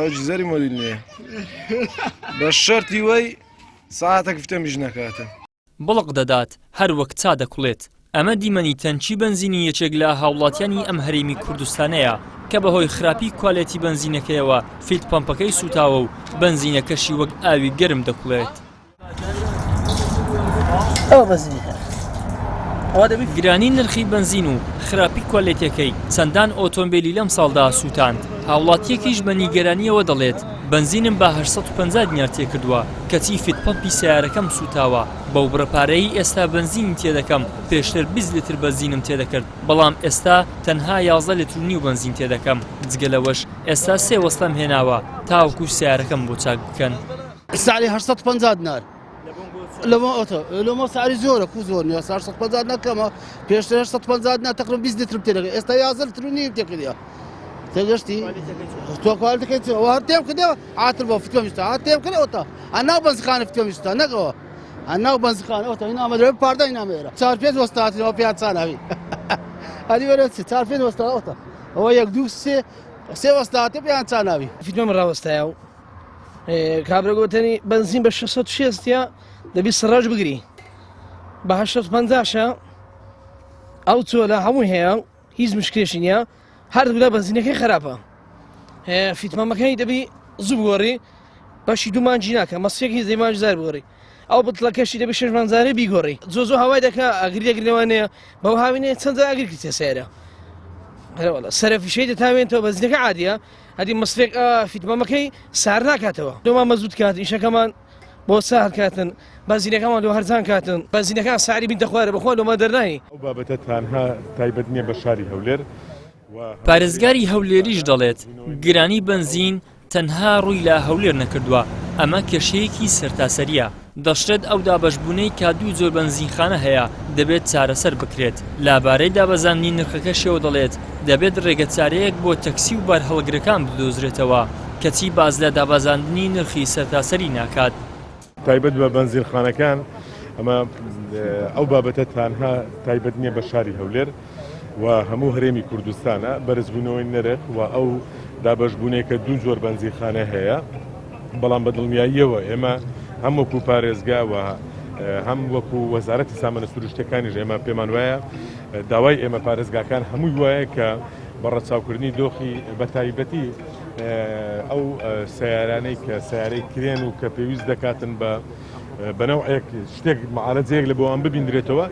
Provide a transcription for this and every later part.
ئەوە جزەری مۆدیل نوێ بە شەرتی وەی ساعتێک فتەمیش نەکاتن. بڵق دەدات هەر وەک چا دەکوڵێت. ئەمە دیمەنی تەنکی بەنزینی یەکێک لە هاوڵاتیانی ئەم هەرێمی کوردستانەیە کە بەهۆی خراپی کوالێتی بەنزینەکەیەوە فیت پەمپەکەی سوتاوە و بەنزینەکەشی وەک ئاوی گەرم دەکوڵێت. گرانی نرخی بەنزین و خراپی کوالێتیەکەی چەندان ئۆتۆمبێلی لەم ساڵدا سووتاند، هاوڵاتییەکیش بە نیگەرانییەوە دەڵێت، بەنزینم بە 850 دینار تێکردووە، کەچی فیت پەمپی سەیارەکەم سووتاوە، بەو بڕە پارەیەی ئێستا بەنزینی تێدەکەم پێشتر 20 لیتر بەنزینم تێدەکرد، بەڵام ئێستا تەنها 11 لیتر و نیو بەنزین تێدەکەم، جگە لەوەش ئێستا سێ وەستام هێناوە تاوەکو سەیارەکەم بۆ چاک بکەن. سعری 850 دینار لەمە ئۆتۆ لەمە سعری زۆرە کو زۆر نیە 850 دینار کەمە پێشتر 850 دینار تقریبا 20 لیترم تێدەکرد ئێستا 11 لیتر و نیو تێکردە تێگەشتی تۆ کوالتەکەی چ ئەوە هەر تێم کردەوە عاتر بۆ فتوە میستا هەر تێم کرد ئەوتا ئەناو بەنزخانە فتوە میستا نەکەوە ئەناو بەنزخانە ئەوتا هینا ئەمە دەرێ پاردا هینا مێرە چار پێنج وەستاتەوە پێیان چاناوی ئەدی وەرە چ چار پێنج وەستا ئەوتا ئەوە یەک دوو سێ سێ وەستاتە پێیان چاناوی فیتمە ڕاوەستایە و کابرا گوتنی بەنزین بە 660 یا دەبی سڕاش بگری بە 850 ئەو چۆلە هەموو هەیە هیچ مشکلێکی نییە هەردوولا بەنزینەکەی خراپە فیتمامەکانی دەبی زوو بگۆڕی بەشی دوو مانجی ناکە مەسێک هیچ دەی زار بگۆڕی ئەو بتڵەکەشی دەبی شش مانجارێ بیگۆڕی زۆ زۆ هەوای دەکە ئەگری دەگرنەوانەیە بەو هاوینێ چەند ئەگر کردێ سەیرە سەرفیشەی دەتاوێنەوە بەزینەکە عادیە هەدی مەسرێک فیتمەمەکەی سار ناکاتەوە دۆما مەزوت کات ئیشەکەمان بۆ سار کاتن بەنزینەکەمان لۆ هەرزان کاتن بەنزینەکان ساری بینتە خوارە بەخوا لۆمان دەرنایی. ئەو بابەتە تانها تایبەت نییە بە شاری هەولێر و پارێزگاری هەولێریش دەڵێت، گرانی بەنزین تەنها ڕووی لە هەولێر نەکردووە، ئەمە کێشەیەکی سەرتاسەرییە. دەشڵێت ئەو دابەشبوونەی کە دوو جۆر بەنزینخانە هەیە دەبێت چارەسەر بکرێت. لەبارەی دابەزاندنی نرخەکەشیەوە دەڵێت، دەبێت رێگەچارەیەک بۆ تەکسی و بارهەڵگرەکان بدۆزرێتەوە، کەچی باس لە دابەزاندنی نرخی سەرتاسەری ناکات. تایبەت بە بەنزینخانەکان ئەمە ئەو بابەتە تانها تایبەت نییە بە شاری هەولێر و هەموو هەرێمی کوردستانە بەرزبوونەوەی نرخ و ئەو دابەشبوونەی کە دوو جۆر بەنزینخانە هەیە بەڵام بە دڵنیاییەوە ئێمە هەم وەکو پارێزگا و هەم وەکو وەزارەتی سامانە سروشتەکانیش ئێمە پێمان وایە داوای ئێمە پارێزگاکان هەمووی وایە کە بە ڕەچاوکردنی دۆخی بەتایبەتی ئەو سیارانەی کە سیارەی کرێن و کە پێویست دەکاتن بە بەنەوەک شتێک معالەجەیەک لە بۆ ئەم ببیندرێتەوە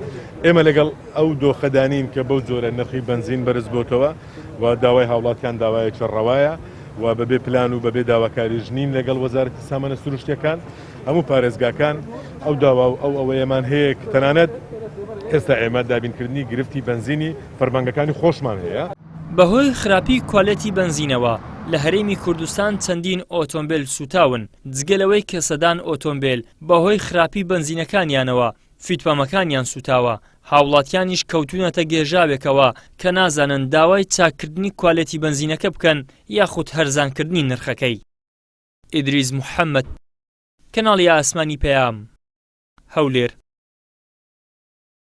ئێمە لەگەڵ ئەو دۆخەدانین کە بەو جۆرە نرخی بنزین بەرز بۆتەوە و داوای هاوڵاتیان داوایەکی ڕەوایە و بەبێ پلان و بەبێ داواکاریش نین لەگەڵ وەزارەتی سامانە سروشتیەکان هەموو پارێزگاکان ئەو داوا و ئەو ئەوەیەمان هەیە کە تەنانەت ئێستا ئێمە دابینکردنی گرفتی بەنزینی فەرمانگەکانی خۆشمان هەیە. بەهۆی خراپی کوالێتی بەنزینەوە لە هەرێمی کوردستان چەندین ئۆتۆمبێل سووتاون، جگە لەوەی کە سەدان ئۆتۆمبێل بەهۆی خراپی بەنزینەکانیانەوە فیتپەمەکانیان سووتاوە، هاوڵاتیانیش کەوتوونەتە گێژاوێکەوە کە نازانن داوای چاککردنی کوالێتی بەنزینەکە بکەن یاخود هەرزانکردنی نرخەکەی. ئیدریس محەمەد، کەناڵی ئاسمانی پەیام، هەولێر.